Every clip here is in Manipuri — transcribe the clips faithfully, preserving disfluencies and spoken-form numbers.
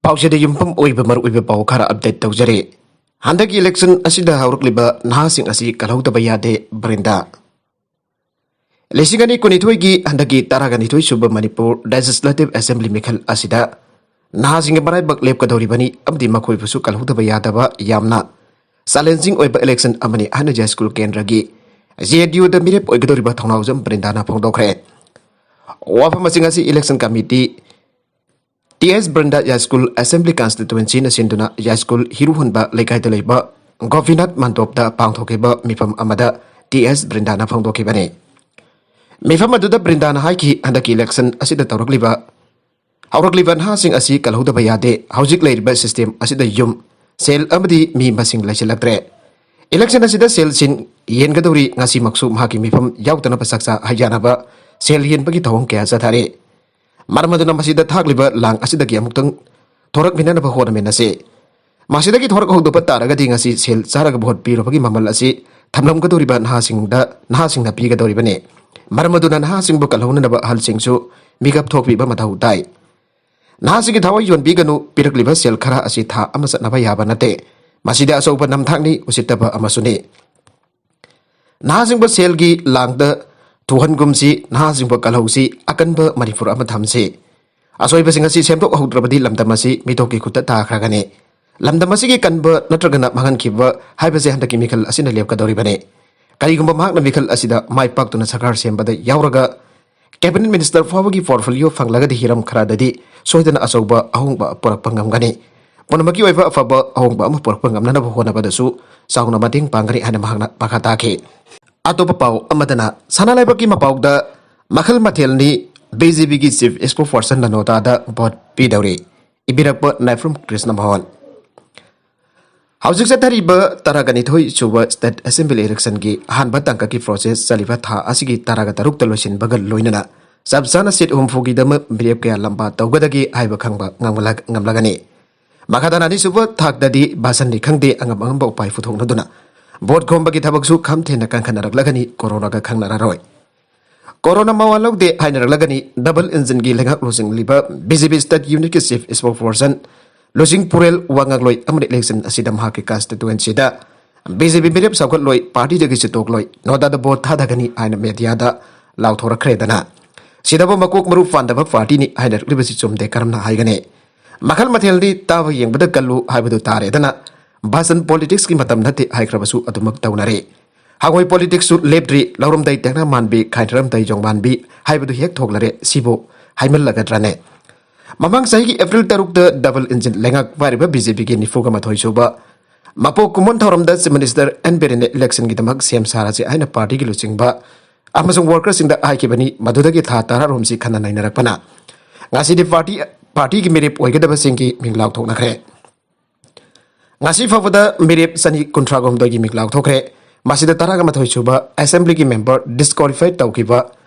ꯄꯥꯎꯁꯤꯗ ꯌꯨꯝꯐꯝ ꯑꯣꯏꯕ ꯃꯔꯨꯑꯣꯏꯕ ꯄꯥꯎ ꯈꯔ update ꯇꯧꯖꯔꯤ꯫ ꯍꯟꯗꯛꯀꯤ election ꯑꯁꯤꯗ ꯍꯧꯔꯛꯂꯤꯕ ꯅꯍꯥꯁꯤꯡ ꯑꯁꯤ ꯀꯜꯍꯧꯗꯕ ꯌꯥꯗꯦ꯫ ꯕ꯭ꯔꯤꯟꯗꯥ꯫ ꯂꯤꯁꯤꯡ ꯑꯅꯤ ꯀꯨꯟꯅꯤꯊꯣꯏꯒꯤ ꯍꯟꯗꯛꯀꯤ ꯇꯔꯥꯒ ꯅꯤꯊꯣꯏ ꯁꯨꯕ ꯃꯅꯤꯄꯨꯔ Legislative Assembly ꯃꯤꯈꯜ ꯑꯁꯤꯗ ꯅꯍꯥꯁꯤꯡꯒꯤ ꯃꯔꯥꯏꯕꯛ ꯂꯦꯞꯀꯗꯧꯔꯤꯕꯅꯤ ꯑꯃꯗꯤ ꯃꯈꯣꯏꯕꯨꯁꯨ ꯀꯜꯍꯧꯗꯕ ꯌꯥꯗꯕ ꯌꯥꯝꯅ challenging ꯑꯣꯏꯕ election ꯑꯃꯅꯤ ꯍꯥꯏꯅ ꯌꯥꯏꯁ꯭ꯀꯨꯜ ꯀꯦꯟꯗ꯭ꯔꯒꯤ J N T U ꯗ ꯃꯤꯔꯦꯞ ꯑꯣꯏꯒꯗꯧꯔꯤꯕ ꯊꯧꯅꯥꯎꯖꯝ ꯕ꯭ꯔꯤꯟꯗꯥꯅ ꯐꯣꯡꯗꯣꯛꯈ꯭ꯔꯦ꯫ ꯋꯥꯐꯝ ꯑꯁꯤꯡ ꯑꯁꯤ election committee T S ꯕ꯭ꯔꯤꯟꯗꯥ ꯌꯥꯏꯁ꯭ꯀꯨꯜ Assembly Constituency ꯅ ꯁꯤꯟꯗꯨꯅ ꯌꯥꯏꯁ꯭ꯀꯨꯜ ꯍꯤꯔꯨꯍꯟꯕ ꯂꯩꯀꯥꯏꯗ ꯂꯩꯕ ꯒꯣꯄꯤꯅꯥꯊ ꯃꯟꯗꯣꯞꯇ ꯄꯥꯡꯊꯣꯛꯈꯤꯕ ꯃꯤꯐꯝ ꯑꯃꯗ T S ꯕ꯭ꯔꯤꯟꯗꯥꯅ ꯐꯣꯡꯗꯣꯛꯈꯤꯕꯅꯤ꯫ ꯃꯤꯐꯝ ꯑꯗꯨꯗ ꯕ꯭ꯔꯤꯟꯗꯥꯅ ꯍꯥꯏꯈꯤ, ꯍꯟꯗꯛꯀꯤ election ꯑꯁꯤꯗ ꯇꯧꯔꯛꯂꯤꯕ, ꯍꯧꯔꯛꯂꯤꯕ ꯅꯍꯥꯁꯤꯡ ꯑꯁꯤ ꯀꯜꯍꯧꯗꯕ ꯌꯥꯗꯦ꯫ ꯍꯧꯖꯤꯛ ꯂꯩꯔꯤꯕ system ꯑꯁꯤꯗ ꯌꯨꯝ, ꯁꯦꯜ ꯑꯃꯗꯤ ꯃꯤ ꯃꯁꯤꯡ ꯂꯩꯁꯤꯜꯂꯛꯇ꯭ꯔꯦ꯫ Election ꯑꯁꯤꯗ ꯁꯦꯜ ꯁꯤꯟ ꯌꯦꯟꯒꯗꯧꯔꯤ꯫ ꯉꯁꯤꯃꯛꯁꯨ ꯃꯍꯥꯛꯀꯤ ꯃꯤꯐꯝ ꯌꯥꯎꯗꯅꯕ ꯆꯥꯛꯆꯥ ꯍꯩꯖꯥꯅꯕ ꯁꯦꯜ ꯌꯦꯟꯕꯒꯤ ꯊꯧꯑꯣꯡ ꯀꯌꯥ ꯆꯠꯊꯔꯤ꯫ ꯃꯔꯝ ꯑꯗꯨꯅ ꯃꯁꯤꯗ ꯊꯥꯛꯂꯤꯕ ꯂꯥꯡ ꯑꯁꯤꯗꯒꯤ ꯑꯃꯨꯛꯇꯪ ꯊꯣꯔꯛꯃꯤꯟꯅꯅꯕ ꯍꯣꯠꯅꯃꯤꯟꯅꯁꯤ꯫ ꯃꯁꯤꯗꯒꯤ ꯊꯣꯔꯛꯍꯧꯗꯕ ꯇꯥꯔꯒꯗꯤ ꯉꯁꯤ ꯁꯦꯜ ꯆꯥꯔꯒ vote ꯄꯤꯔꯨꯕꯒꯤ ꯃꯃꯜ ꯑꯁꯤ ꯊꯝꯂꯝꯒꯗꯧꯔꯤꯕ ꯅꯍꯥꯁꯤꯡꯗ, ꯅꯍꯥꯁꯤꯡꯅ ꯄꯤꯒꯗꯧꯔꯤꯕꯅꯤ꯫ ꯃꯔꯝ ꯑꯗꯨꯅ ꯅꯍꯥꯁꯤꯡꯕꯨ ꯀꯜꯍꯧꯅꯅꯕ ꯑꯍꯜꯁꯤꯡꯁꯨ ꯃꯤꯀꯞ ꯊꯣꯛꯄꯤꯕ ꯃꯊꯧ ꯇꯥꯏ꯫ ꯅꯍꯥꯁꯤꯡꯒꯤ ꯊꯋꯥꯏ ꯌꯣꯟꯕꯤꯒꯅꯨ꯫ ꯄꯤꯔꯛꯂꯤꯕ ꯁꯦꯜ ꯈꯔ ꯑꯁꯤ ꯊꯥ ꯑꯃ ꯆꯠꯅꯕ ꯌꯥꯕ ꯅꯠꯇꯦ꯫ ꯃꯁꯤꯗꯤ ꯑꯆꯧꯕ ꯅꯝꯊꯥꯛꯅꯤ, ꯎꯁꯤꯠꯇꯕ ꯑꯃꯁꯨꯅꯤ꯫ ꯅꯍꯥꯁꯤꯡꯕꯨ ꯁꯦꯜꯒꯤ ꯂꯥꯡꯗ ꯊꯨꯍꯟꯒꯨꯝꯁꯤ, ꯅꯍꯥꯁꯤꯡꯕꯨ ꯀꯜꯍꯧꯁꯤ, ꯑꯀꯟꯕ ꯃꯅꯤꯄꯨꯔ ꯑꯃ ꯊꯝꯁꯤ꯫ ꯑꯁꯣꯏꯕꯁꯤꯡ ꯑꯁꯤ ꯁꯦꯝꯗꯣꯛꯍꯧꯗ꯭ꯔꯕꯗꯤ ꯂꯝꯗꯝ ꯑꯁꯤ ꯃꯤꯇꯣꯞꯀꯤ ꯈꯨꯠꯇ ꯇꯥꯈ꯭ꯔꯒꯅꯤ꯫ ꯂꯝꯗꯝ ꯑꯁꯤꯒꯤ ꯀꯟꯕ ꯅꯠꯇ꯭ꯔꯒꯅ ꯃꯥꯡꯍꯟꯈꯤꯕ ꯍꯥꯏꯕꯁꯦ ꯍꯟꯗꯛꯀꯤ ꯃꯤꯈꯜ ꯑꯁꯤꯅ ꯂꯦꯞꯀꯗꯧꯔꯤꯕꯅꯤ꯫ ꯀꯔꯤꯒꯨꯝꯕ ꯃꯍꯥꯛꯅ ꯃꯤꯈꯜ ꯑꯁꯤꯗ ꯃꯥꯏ ꯄꯥꯛꯇꯨꯅ ꯁꯔꯀꯥꯔ ꯁꯦꯝꯕꯗ ꯌꯥꯎꯔꯒ cabinet minister ꯐꯥꯎꯕꯒꯤ portfolio ꯐꯪꯂꯒꯗꯤ ꯍꯤꯔꯝ ꯈꯔꯗꯗꯤ ꯁꯣꯏꯗꯅ ꯑꯆꯧꯕ ꯑꯍꯣꯡꯕ ꯄꯨꯔꯛꯄ ꯉꯝꯒꯅꯤ꯫ ꯄꯨꯝꯅꯃꯛꯀꯤ ꯑꯣꯏꯕ ꯑꯐꯕ ꯑꯍꯣꯡꯕ ꯑꯃ ꯄꯨꯔꯛꯄ ꯉꯝꯅꯅꯕ ꯍꯣꯠꯅꯕꯗꯁꯨ ꯆꯥꯎꯅ ꯃꯇꯦꯡ ꯄꯥꯡꯒꯅꯤ ꯍꯥꯏꯅ ꯃꯍꯥꯛꯅ ꯃꯈꯥ ꯇꯥꯈꯤ꯫ ꯑꯇꯣꯞꯄ ꯄꯥꯎ ꯑꯃꯗꯅ, ꯁꯅꯥ ꯂꯩꯕꯥꯛꯀꯤ ꯃꯄꯥꯎꯗ ꯃꯈꯜ ꯃꯊꯦꯜꯅꯤ, B J P ꯒꯤ chief spokesperson ꯅ ꯅꯣꯇꯥꯗ vote ꯄꯤꯗꯧꯔꯤ꯫ ꯏꯕꯤꯔꯛꯄ ꯅꯥꯏꯐ꯭ꯔꯨꯝ ꯀ꯭ꯔꯤꯁꯅ ꯃꯣꯍꯟ꯫ ꯍꯧꯖꯤꯛ ꯆꯠꯊꯔꯤꯕ ꯇꯔꯥꯒ ꯅꯤꯊꯣꯏ ꯁꯨꯕ state assembly election ꯒꯤ ꯑꯍꯥꯟꯕ ꯇꯥꯡꯀꯛꯀꯤ process ꯆꯠꯂꯤꯕ ꯊꯥ ꯑꯁꯤꯒꯤ ꯇꯔꯥꯒ ꯇꯔꯨꯛꯇ ꯂꯣꯏꯁꯤꯟꯕꯒ ꯂꯣꯏꯅꯅ ꯆꯞ ꯆꯥꯅ seat ꯍꯨꯝꯐꯨꯒꯤꯗꯃꯛ ꯃꯤꯔꯦꯞ ꯀꯌꯥ ꯂꯝꯕꯥ ꯇꯧꯒꯗꯒꯦ ꯍꯥꯏꯕ ꯈꯪꯕ ꯉꯝꯂ-, ꯉꯝꯂꯒꯅꯤ꯫ ꯃꯈꯥ ꯇꯥꯅ ꯑꯅꯤꯁꯨꯕ ꯊꯥꯛꯇꯗꯤ ꯚꯥꯁꯟꯅꯤ ꯈꯪꯗꯦ, ꯑꯉꯝ ꯑꯉꯝꯕ ꯎꯄꯥꯏ ꯄꯨꯊꯣꯛꯅꯗꯨꯅ vote ꯈꯣꯝꯕꯒꯤ ꯊꯕꯛꯁꯨ ꯈꯝ ꯊꯦꯡꯅ ꯀꯟꯈꯠꯅꯔꯛꯂꯒꯅꯤ, ꯀꯣꯔꯣꯅꯥꯒ ꯈꯪꯅꯔꯔꯣꯏ꯫ ꯀꯣꯔꯣꯅꯥ ꯃꯋꯥ ꯂꯧꯗꯦ ꯍꯥꯏꯅꯔꯛꯂꯒꯅꯤ ꯗꯕꯜ ꯏꯟꯖꯤꯟꯒꯤ ꯂꯩꯉꯥꯛ ꯂꯨꯆꯤꯡꯂꯤꯕ ꯕꯤ ꯖꯦ ꯄꯤ ꯁ꯭ꯇꯦꯠ ꯌꯨꯅꯤꯠꯀꯤ ꯆꯤꯐ ꯁ꯭ꯄꯣꯛꯁꯄꯔꯁꯟ ꯂꯨꯆꯤꯡ ꯄꯨꯔꯦꯜ ꯋꯥ ꯉꯥꯡꯂꯣꯏ ꯑꯃꯗꯤ ꯏꯂꯦꯛꯁꯟ ꯑꯁꯤꯗ ꯃꯍꯥꯛꯀꯤ ꯀꯟꯁꯇꯤꯇ꯭ꯌꯨꯑꯦꯟꯁꯤꯗ ꯕꯤ ꯖꯦ ꯄꯤ ꯃꯤꯔꯦꯞ ꯁꯧꯒꯠꯂꯣꯏ, ꯄꯥꯔꯇꯤꯗꯒꯤ ꯁꯤꯠꯇꯣꯛꯂꯣꯏ, ꯅꯣꯗꯥꯗ ꯚꯣꯠ ꯊꯥꯗꯒꯅꯤ ꯍꯥꯏꯅ ꯃꯦꯗꯤꯌꯥꯗ ꯂꯥꯎꯊꯣꯔꯛꯈ꯭ꯔꯦꯗꯅ꯫ ꯁꯤꯗꯕꯨ ꯃꯀꯣꯛ ꯃꯔꯨ ꯄꯥꯟꯗꯕ ꯄꯥꯔꯇꯤꯅꯤ ꯍꯥꯏꯅꯔꯛꯂꯤꯕꯁꯤ ꯆꯨꯝꯗꯦ꯫ ꯀꯔꯝꯅ ꯍꯥꯏꯒꯅꯤ? ꯃꯈꯜ ꯃꯊꯦꯜꯗꯤ ꯇꯥꯕ ꯌꯦꯡꯕꯗ ꯀꯜꯂꯨ ꯍꯥꯏꯕꯗꯨ ꯇꯥꯔꯦꯗꯅ꯫ ꯚꯥꯁꯟ ꯄꯣꯂꯤꯇꯤꯛꯁꯀꯤ ꯃꯇꯝ ꯅꯠꯇꯦ ꯍꯥꯏꯈ꯭ꯔꯕꯁꯨ ꯑꯗꯨꯃꯛ ꯇꯧꯅꯔꯦ꯫ ꯍꯪꯉꯣꯏ ꯄꯣꯂꯤꯇꯤꯛꯁꯁꯨ ꯂꯦꯞꯇ꯭ꯔꯤ꯫ ꯂꯧꯔꯝꯗꯥꯏ ꯇꯦꯛꯅ ꯃꯥꯟꯕꯤ, ꯈꯥꯏꯊꯔꯝꯗꯥꯏ ꯌꯣꯡ ꯃꯥꯟꯕꯤ ꯍꯥꯏꯕꯗꯨ ꯍꯦꯛ ꯊꯣꯛꯂꯔꯦ꯫ ꯁꯤꯕꯨ ꯍꯥꯏꯃꯜꯂꯒꯗ꯭ꯔꯅꯦ? ꯃꯃꯥꯡ ꯆꯍꯤꯒꯤ ꯑꯦꯄ꯭ꯔꯤꯜ ꯇꯔꯨꯛꯇ ꯗꯕꯜ ꯏꯟꯖꯤꯟ ꯂꯩꯉꯥꯛ ꯄꯥꯏꯔꯤꯕ ꯕꯤ ꯖꯦ ꯄꯤꯒꯤ ꯅꯤꯐꯨꯒ ꯃꯥꯊꯣꯏ ꯁꯨꯕ ꯃꯄꯣꯛ ꯀꯨꯝꯑꯣꯟ ꯊꯧꯔꯝꯗ ꯆꯤꯐ ꯃꯤꯅꯤꯁꯇꯔ ꯑꯦꯟ ꯕꯤꯔꯦꯟꯅ ꯏꯂꯦꯛꯁꯟꯒꯤꯗꯃꯛ ꯁꯦꯝ ꯁꯥꯔꯁꯤ ꯍꯥꯏꯅ ꯄꯥꯔꯇꯤꯒꯤ ꯂꯨꯆꯤꯡꯕ ꯑꯃꯁꯨꯡ ꯋꯥꯔꯀꯔꯁꯤꯡꯗ ꯍꯥꯏꯈꯤꯕꯅꯤ꯫ ꯃꯗꯨꯗꯒꯤ ꯊꯥ ꯇꯔꯥꯔꯣꯝꯁꯤ ꯈꯟꯅ ꯅꯩꯅꯔꯛꯄꯅ ꯉꯁꯤꯗꯤ ꯄꯥꯔꯇꯤ, ꯄꯥꯔꯇꯤꯒꯤ ꯃꯤꯔꯦꯞ ꯑꯣꯏꯒꯗꯕꯁꯤꯡꯒꯤ ꯃꯤꯡ ꯂꯥꯎꯊꯣꯛꯅꯈ꯭ꯔꯦ꯫ ꯉꯁꯤ ꯐꯥꯎꯕꯗ ꯃꯤꯔꯦꯞ ꯆꯅꯤ ꯀꯨꯟꯊ꯭ꯔꯥꯒ ꯍꯨꯝꯗꯣꯏꯒꯤ ꯃꯤꯡ ꯂꯥꯎꯊꯣꯛꯈ꯭ꯔꯦ꯫ ꯃꯁꯤꯗ ꯇꯔꯥꯒ ꯃꯥꯊꯣꯏ ꯁꯨꯕ ꯑꯦꯁꯦꯝꯕ꯭ꯂꯤꯒꯤ ꯃꯦꯝꯕꯔ ꯗꯤꯁꯀ꯭ꯋꯥꯂꯤꯐꯥꯏ ꯇꯧꯈꯤꯕ,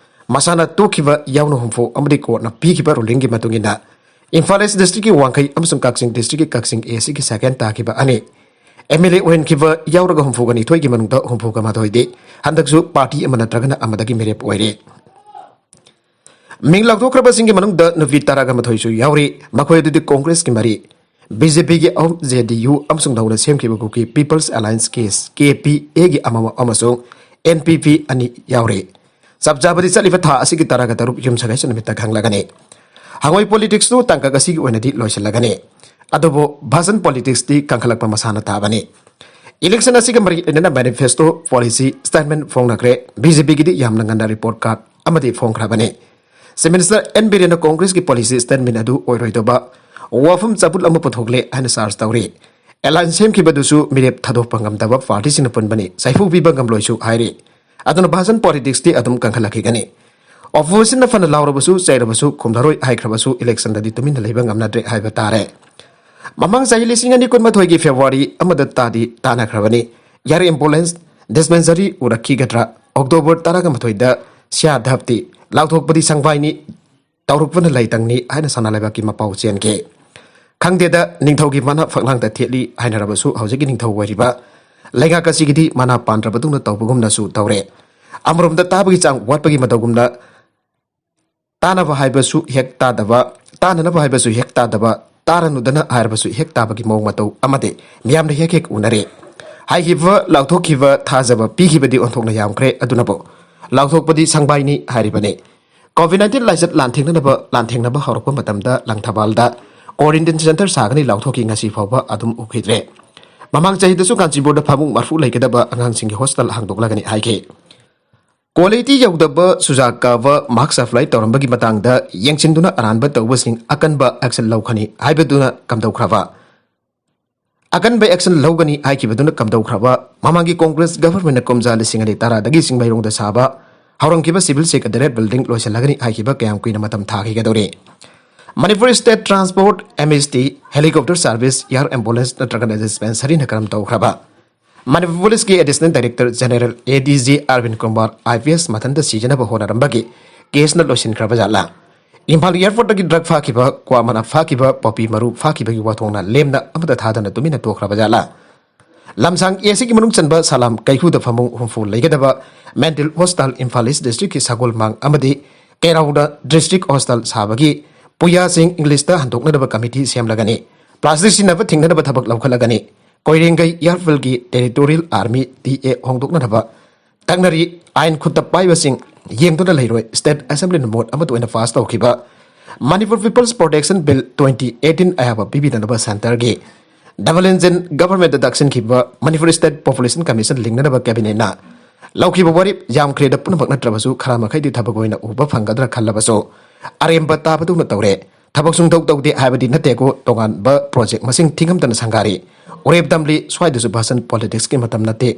ꯃꯁꯥꯅ ꯇꯣꯛꯈꯤꯕ ꯌꯥꯎꯅ ꯍꯨꯝꯐꯨ ꯑꯃꯗꯤ ꯀꯣꯔꯠꯅ ꯄꯤꯈꯤꯕ ꯔꯨꯂꯤꯡꯒꯤ ꯃꯇꯨꯡ ꯏꯟꯅ ꯏꯝꯐꯥꯜ ꯏꯁ ꯗꯤꯁꯇ꯭ꯔꯤꯛꯀꯤ ꯋꯥꯡꯈꯩ ꯑꯃꯁꯨꯡ ꯀꯛꯆꯤꯡ ꯗꯤꯁꯇ꯭ꯔꯤꯛꯀꯤ ꯀꯛꯆꯤꯡ ꯑꯦ ꯁꯤꯒꯤ ꯁꯦꯀꯦꯟ ꯇꯥꯈꯤꯕ ꯑꯅꯤ, ꯑꯦꯝ ꯑꯦꯜ ꯑꯦ ꯑꯣꯏꯍꯟꯈꯤꯕ ꯌꯥꯎꯔꯒ ꯍꯨꯝꯐꯨꯒ ꯅꯤꯊꯣꯏꯒꯤ ꯃꯅꯨꯡꯗ ꯍꯨꯝꯐꯨꯒ ꯃꯥꯊꯣꯏꯗꯤ ꯍꯟꯗꯛꯁꯨ ꯄꯥꯔꯇꯤ ꯑꯃ ꯅꯠꯇ꯭ꯔꯒꯅ ꯑꯃꯗꯒꯤ ꯃꯤꯔꯦꯞ ꯑꯣꯏꯔꯦ꯫ ꯃꯤꯡ ꯂꯥꯎꯊꯣꯛꯈ꯭ꯔꯕꯁꯤꯡꯒꯤ ꯃꯅꯨꯡꯗ ꯅꯨꯄꯤ ꯇꯔꯥꯒ ꯃꯥꯊꯣꯏꯁꯨ ꯌꯥꯎꯔꯤ꯫ ꯃꯈꯣꯏ ꯑꯗꯨꯗꯤ ꯀꯣꯡꯒ꯭ꯔꯦꯁꯀꯤ ꯃꯔꯤ, ꯕꯤ ꯖꯦ ꯄꯤꯒꯤ ꯑꯍꯨꯝ, ꯖꯦ ꯗꯤ ꯌꯨ ꯑꯃꯁꯨꯡ ꯅꯧꯅ ꯁꯦꯝꯈꯤꯕ ꯀꯨꯀꯤ ꯄꯤꯄꯜꯁ ꯑꯦꯂꯥꯏꯟꯁ, ꯀꯦ ꯄꯤ ꯑꯦꯒꯤ ꯑꯃꯃꯝ ꯑꯃꯁꯨꯡ ꯑꯦꯟ ꯄꯤ ꯄꯤ ꯑꯅꯤ ꯌꯥꯎꯔꯤ꯫ ꯆꯞ ꯆꯥꯕꯗꯤ ꯆꯠꯂꯤꯕ ꯊꯥ ꯑꯁꯤꯒꯤ ꯇꯔꯥꯒ ꯇꯔꯨꯛ ꯌꯨꯝꯁꯀꯩꯁ ꯅꯨꯃꯤꯠꯇ ꯈꯪꯂꯒꯅꯤ꯫ ꯍꯪꯉꯣꯏ ꯄꯣꯂꯤꯇꯤꯛꯁꯇꯨ ꯇꯥꯡꯀꯛ ꯑꯁꯤꯒꯤ ꯑꯣꯏꯅꯗꯤ ꯂꯣꯏꯁꯤꯜꯂꯒꯅꯤ꯫ ꯑꯗꯨꯕꯨ ꯚꯥꯁꯟ ꯄꯣꯂꯤꯇꯤꯛꯁꯇꯤ ꯀꯟꯈꯠꯂꯛꯄ ꯃꯁꯥꯅ ꯇꯥꯕꯅꯤ꯫ ꯏꯂꯦꯛꯁꯟ ꯑꯁꯤꯒ ꯃꯔꯤ ꯂꯩꯅꯅ ꯃꯦꯅꯤꯐꯦꯁꯇꯣ, ꯄꯣꯂꯤꯁꯤ ꯁ꯭ꯇꯦꯠꯃꯦꯟ ꯐꯣꯡꯅꯈ꯭ꯔꯦ꯫ ꯕꯤ ꯖꯦ ꯄꯤꯒꯤꯗꯤ ꯌꯥꯝꯅ ꯉꯟꯅ ꯔꯤꯄꯣꯔꯠ ꯀꯥꯔꯗ ꯑꯃꯗꯤ ꯐꯣꯡꯈ꯭ꯔꯕꯅꯤ꯫ ꯆꯤꯐ ꯃꯤꯅꯤꯁꯇꯔ ꯑꯦꯟ ꯕꯤꯔꯦꯟꯅ ꯀꯣꯡꯒ꯭ꯔꯦꯁꯀꯤ ꯄꯣꯂꯤꯁꯤ ꯁ꯭ꯇꯦꯠꯃꯦꯟ ꯑꯗꯨ ꯑꯣꯏꯔꯣꯏꯗꯕ ꯋꯥꯐꯝ ꯆꯕꯨꯠ ꯑꯃ ꯄꯨꯊꯣꯛꯂꯦ ꯍꯥꯏꯅ ꯆꯥꯔꯖ ꯇꯧꯔꯤ꯫ ꯑꯦꯂꯥꯏꯟꯁ ꯁꯦꯝꯈꯤꯕꯗꯨꯁꯨ ꯃꯤꯔꯦꯞ ꯊꯥꯗꯣꯛꯄ ꯉꯝꯗꯕ ꯄꯥꯔꯇꯤꯁꯤꯡꯅ ꯄꯨꯟꯕꯅꯤ, ꯁꯥꯏꯐꯨ ꯄꯤꯕ ꯉꯝꯂꯣꯏꯁꯨ ꯍꯥꯏꯔꯤ꯫ ꯑꯗꯨꯅ ꯚꯥꯁꯟ ꯄꯣꯂꯤꯇꯤꯛꯁꯇꯤ ꯑꯗꯨꯝ ꯀꯟꯈꯠꯂꯛꯈꯤꯒꯅꯤ꯫ ꯑꯣꯄꯣꯖꯤꯁꯟꯅ ꯐꯅ ꯂꯥꯎꯔꯕꯁꯨ, ꯆꯩꯔꯕꯁꯨ, ꯈꯨꯝꯂꯔꯣꯏ ꯍꯥꯏꯈ꯭ꯔꯕꯁꯨ ꯏꯂꯦꯛꯁꯟꯗꯗꯤ ꯇꯨꯃꯤꯟꯅ ꯂꯩꯕ ꯉꯝꯅꯗ꯭ꯔꯦ ꯍꯥꯏꯕ ꯇꯥꯔꯦ꯫ ꯃꯃꯥꯡ ꯆꯍꯤ ꯂꯤꯁꯤꯡ ꯑꯅꯤ ꯀꯨꯟꯃꯥꯊꯣꯏꯒꯤ ꯐꯦꯕ꯭ꯔꯨꯋꯥꯔꯤ ꯑꯃꯗ ꯇꯥꯗꯤ ꯇꯥꯅꯈ꯭ꯔꯕꯅꯤ꯫ ꯌꯥꯔꯦ ꯑꯦꯝꯕꯨꯂꯦꯟꯁ, ꯗꯤꯁꯄꯦꯟꯁꯔꯤ ꯎꯔꯛꯈꯤꯒꯗ꯭ꯔꯥ? ꯑꯣꯛꯇꯣꯕꯔ ꯇꯔꯥꯒ ꯃꯥꯊꯣꯏꯗ ꯁꯤꯌꯥ ꯙꯞꯇꯤ ꯂꯥꯎꯊꯣꯛꯄꯗꯤ ꯁꯪꯕꯥꯏꯅꯤ, ꯇꯧꯔꯛꯄꯅ ꯂꯩꯇꯪꯅꯤ ꯍꯥꯏꯅ ꯁꯅꯥ ꯂꯩꯕꯥꯛꯀꯤ ꯃꯄꯥꯎ ꯆꯦꯟꯈꯤ꯫ ꯈꯪꯗꯦꯗ, ꯅꯤꯡꯊꯧꯒꯤ ꯃꯅꯥ ꯐꯛꯂꯥꯡꯗ ꯊꯦꯠꯂꯤ ꯍꯥꯏꯅꯔꯕꯁꯨ ꯍꯧꯖꯤꯛꯀꯤ ꯅꯤꯡꯊꯧ ꯑꯣꯏꯔꯤꯕ ꯂꯩꯉꯥꯛ ꯑꯁꯤꯒꯤꯗꯤ ꯃꯅꯥ ꯄꯥꯟꯗ꯭ꯔꯕꯗꯧꯅ ꯇꯧꯕꯒꯨꯝꯅꯁꯨ ꯇꯧꯔꯦ꯫ ꯑꯃꯔꯣꯝꯗ ꯇꯥꯕꯒꯤ ꯆꯥꯡ ꯋꯥꯠꯄꯒꯤ ꯃꯇꯧꯒꯨꯝꯅ, ꯇꯥꯅꯕ ꯍꯥꯏꯕꯁꯨ ꯍꯦꯛ ꯇꯥꯗꯕ, ꯇꯥꯅꯅꯕ ꯍꯥꯏꯕꯁꯨ ꯍꯦꯛ ꯇꯥꯗꯕ, ꯇꯥꯔꯅꯨꯗꯅ ꯍꯥꯏꯔꯕꯁꯨ ꯍꯦꯛ ꯇꯥꯕꯒꯤ ꯃꯑꯣꯡ ꯃꯇꯧ ꯑꯃꯗꯤ ꯃꯤꯌꯥꯝꯅ ꯍꯦꯛ ꯍꯦꯛ ꯎꯅꯔꯦ꯫ ꯍꯥꯏꯈꯤꯕ, ꯂꯥꯎꯊꯣꯛꯈꯤꯕ, ꯊꯥꯖꯕ ꯄꯤꯈꯤꯕꯗꯤ ꯑꯣꯟꯊꯣꯛꯅ ꯌꯥꯝꯈ꯭ꯔꯦ꯫ ꯑꯗꯨꯅꯕꯨ ꯂꯥꯎꯊꯣꯛꯄꯗꯤ ꯁꯪꯕꯥꯏꯅꯤ ꯍꯥꯏꯔꯤꯕꯅꯤ꯫ ꯀꯣꯚꯤꯗ ꯅꯥꯏꯟꯇꯤꯟ ꯂꯥꯏꯆꯠ ꯂꯥꯟꯊꯦꯡꯅꯅꯕ, ꯂꯥꯟꯊꯦꯡꯅꯕ ꯍꯧꯔꯛꯄ ꯃꯇꯝꯗ ꯂꯪꯊꯕꯥꯜꯗ quarantine centre ꯁꯥꯒꯅꯤ ꯂꯥꯎꯊꯣꯛꯈꯤ, ꯉꯁꯤ ꯐꯥꯎꯕ ꯑꯗꯨꯝ ꯎꯈꯤꯗ꯭ꯔꯦ꯫ ꯃꯃꯥꯡ ꯆꯍꯤꯗꯁꯨ ꯀꯥꯟꯆꯤꯄꯨꯔꯗ ꯐꯃꯨꯡ ꯃꯔꯐꯨ ꯂꯩꯒꯗꯕ ꯑꯉꯥꯡꯁꯤꯡꯒꯤ ꯍꯣꯁꯇꯦꯜ ꯍꯥꯡꯗꯣꯛꯂꯒꯅꯤ ꯍꯥꯏꯈꯤ꯫ ꯀ꯭ꯋꯥꯂꯤꯇꯤ ꯌꯧꯗꯕ ꯆꯨꯖꯥꯛ ꯀꯥꯕ ꯃꯥꯛꯁ ꯁꯄ꯭ꯂꯥꯏ ꯇꯧꯔꯝꯕꯒꯤ ꯃꯇꯥꯡꯗ ꯌꯦꯡꯁꯤꯟꯗꯨꯅ ꯑꯔꯥꯟꯕ ꯇꯧꯕꯁꯤꯡ ꯑꯀꯟꯕ ꯑꯦꯛꯁꯟ ꯂꯧꯒꯅꯤ ꯍꯥꯏꯕꯗꯨꯅ ꯀꯝꯗꯧꯈ꯭ꯔꯕ? ꯑꯀꯟꯕ ꯑꯦꯛꯁꯟ ꯂꯧꯒꯅꯤ ꯍꯥꯏꯈꯤꯕꯗꯨꯅ ꯀꯝꯗꯧꯈ꯭ꯔꯕ? ꯃꯃꯥꯡꯒꯤ ꯀꯣꯡꯒ꯭ꯔꯦꯁ ꯒꯚꯔꯟꯃꯦꯟꯠꯅ ꯀꯨꯝꯖꯥ ꯂꯤꯁꯤꯡ ꯑꯅꯤ ꯇꯔꯥꯗꯒꯤ ꯆꯤꯡꯃꯩꯔꯣꯡꯗ ꯁꯥꯕ ꯍꯧꯔꯝꯈꯤꯕ ꯁꯤꯚꯤꯜ ꯁꯦꯀ꯭ꯔꯦꯇꯦꯔꯤꯌꯦꯠ ꯕꯤꯜꯗꯤꯡ ꯂꯣꯏꯁꯤꯜꯂꯒꯅꯤ ꯍꯥꯏꯈꯤꯕ ꯀꯌꯥꯝ ꯀꯨꯏꯅ ꯃꯇꯝ ꯊꯥꯈꯤꯒꯗꯧꯔꯤ? Manipur state transport, M S T, helicopter service, air ambulance ꯅꯠꯇ꯭ꯔꯒꯅ ꯗꯤꯁꯄꯦꯟꯁꯔꯤꯅ ꯀꯔꯝ ꯇꯧꯈ꯭ꯔꯕ? ꯃꯅꯤꯄꯨꯔ ꯄꯨꯂꯤꯁꯀꯤ additional director general, A D G, ꯑꯔꯕꯤꯟ ꯀꯨꯃꯥꯔ, ꯑꯥꯏ ꯄꯤ ꯑꯦꯁ, ꯃꯊꯟꯇ ꯁꯤꯖꯅꯕ ꯍꯣꯠꯅꯔꯝꯕꯒꯤ ꯀꯦꯁꯅ ꯂꯣꯏꯁꯤꯟꯈ꯭ꯔꯕ ꯖꯥꯠꯂꯥ? ꯏꯝꯐꯥꯜ ꯑꯦꯌꯔꯄꯣꯔꯠꯇꯒꯤ ꯗ꯭ꯔꯒ ꯐꯥꯈꯤꯕ, ꯀ꯭ꯋꯥ ꯃꯅꯥ ꯐꯥꯈꯤꯕ, ꯄꯣꯄꯤ ꯃꯔꯨ ꯐꯥꯈꯤꯕꯒꯤ ꯋꯥꯊꯣꯛꯅ ꯂꯦꯝꯅ ꯑꯃꯠꯇ ꯊꯥꯗꯅ ꯇꯨꯃꯤꯟꯅ ꯇꯣꯛꯈ꯭ꯔꯕ ꯖꯥꯠꯂꯥ? ꯂꯝꯁꯥꯡ ꯑꯦ ꯁꯤꯒꯤ ꯃꯅꯨꯡ ꯆꯟꯕ ꯁꯂꯥꯝ ꯀꯩꯍꯨꯗ ꯐꯃꯨꯡ ꯍꯨꯝꯐꯨ ꯂꯩꯒꯗꯕ ꯃꯦꯟꯇꯦꯜ ꯍꯣꯁꯇꯦꯜ ꯏꯝꯐꯥꯜ ꯏꯁ ꯗꯤꯁꯇ꯭ꯔꯤꯛꯀꯤ ꯁꯒꯣꯜꯃꯥꯡ ꯑꯃꯗꯤ ꯀꯩꯔꯥꯎꯗ ꯗꯤꯁꯇ꯭ꯔꯤꯛ ꯍꯣꯁꯇꯦꯜ ꯁꯥꯕꯒꯤ ꯄꯨꯌꯥꯁꯤꯡ ꯏꯪꯂꯤꯁꯇ ꯍꯟꯗꯣꯛꯅꯅꯕ ꯀꯃꯤꯇꯤ ꯁꯦꯝꯂꯒꯅꯤ꯫ ꯄ꯭ꯂꯥꯁꯇꯤꯛ ꯁꯤꯖꯤꯟꯅꯕ ꯊꯤꯡꯅꯅꯕ ꯊꯕꯛ ꯂꯧꯈꯠꯂꯒꯅꯤ꯫ ꯀꯣꯏꯔꯦꯡꯒꯩ ꯏꯌꯥꯔꯐꯤꯜꯒꯤ ꯇꯦꯔꯤꯇꯣꯔꯤꯌꯦꯜ ꯑꯥꯔꯃꯤ, ꯇꯤ ꯑꯦ, ꯍꯣꯡꯗꯣꯛꯅꯅꯕ ꯇꯛꯅꯔꯤ꯫ ꯑꯥꯏꯟ ꯈꯨꯠꯇ ꯄꯥꯏꯕꯁꯤꯡ ꯌꯦꯡꯗꯨꯅ ꯂꯩꯔꯣꯏ꯫ ꯁ꯭ꯇꯦꯠ ꯑꯦꯁꯦꯝꯕ꯭ꯂꯤꯅ ꯃꯣꯠ ꯑꯃꯠꯇ ꯑꯣꯏꯅ ꯄꯥꯁ ꯇꯧꯈꯤꯕ Manipur people's protection bill twenty eighteen ꯑꯌꯥꯕ ꯄꯤꯕꯤꯗꯅꯕ ꯁꯦꯟꯇꯔꯒꯤ ꯗꯕꯜ ꯏꯟꯖꯤꯟ ꯒꯚꯔꯟꯃꯦꯟꯠꯇ ꯇꯛꯁꯤꯟꯈꯤꯕ ꯃꯅꯤꯄꯨꯔ ꯁ꯭ꯇꯦꯠ ꯄꯣꯄꯨꯂꯦꯁꯟ ꯀꯃꯤꯁꯟ ꯂꯤꯡꯅꯅꯕ ꯀꯦꯕꯤꯅꯦꯠꯅ ꯂꯧꯈꯤꯕ ꯋꯥꯔꯦꯞ ꯌꯥꯝꯈ꯭ꯔꯦꯗ ꯄꯨꯝꯅꯃꯛ ꯅꯠꯇ꯭ꯔꯕꯁꯨ ꯈꯔ ꯃꯈꯩꯗꯤ ꯊꯕꯛ ꯑꯣꯏꯅ ꯎꯕ ꯐꯪꯒꯗ꯭ꯔꯥ ꯈꯜꯂꯕꯁꯨ ꯑꯔꯦꯝꯕ ꯇꯥꯕꯗꯧꯅ ꯇꯧꯔꯦ꯫ ꯊꯕꯛ ꯁꯨꯡꯇꯧ ꯇꯧꯗꯦ ꯍꯥꯏꯕꯗꯤ ꯅꯠꯇꯦꯀꯣ, ꯇꯣꯉꯥꯟꯕ ꯄ꯭ꯔꯣꯖꯦꯛ ꯃꯁꯤꯡ ꯊꯤꯉꯝꯗꯅ ꯁꯪꯒꯥꯔꯤ꯫ ꯎꯔꯦꯞ ꯇꯝꯂꯤ, ꯁ꯭ꯋꯥꯏꯗꯁꯨ ꯚꯥꯁꯟ ꯄꯣꯂꯤꯇꯤꯛꯁꯀꯤ ꯃꯇꯝ ꯅꯠꯇꯦ꯫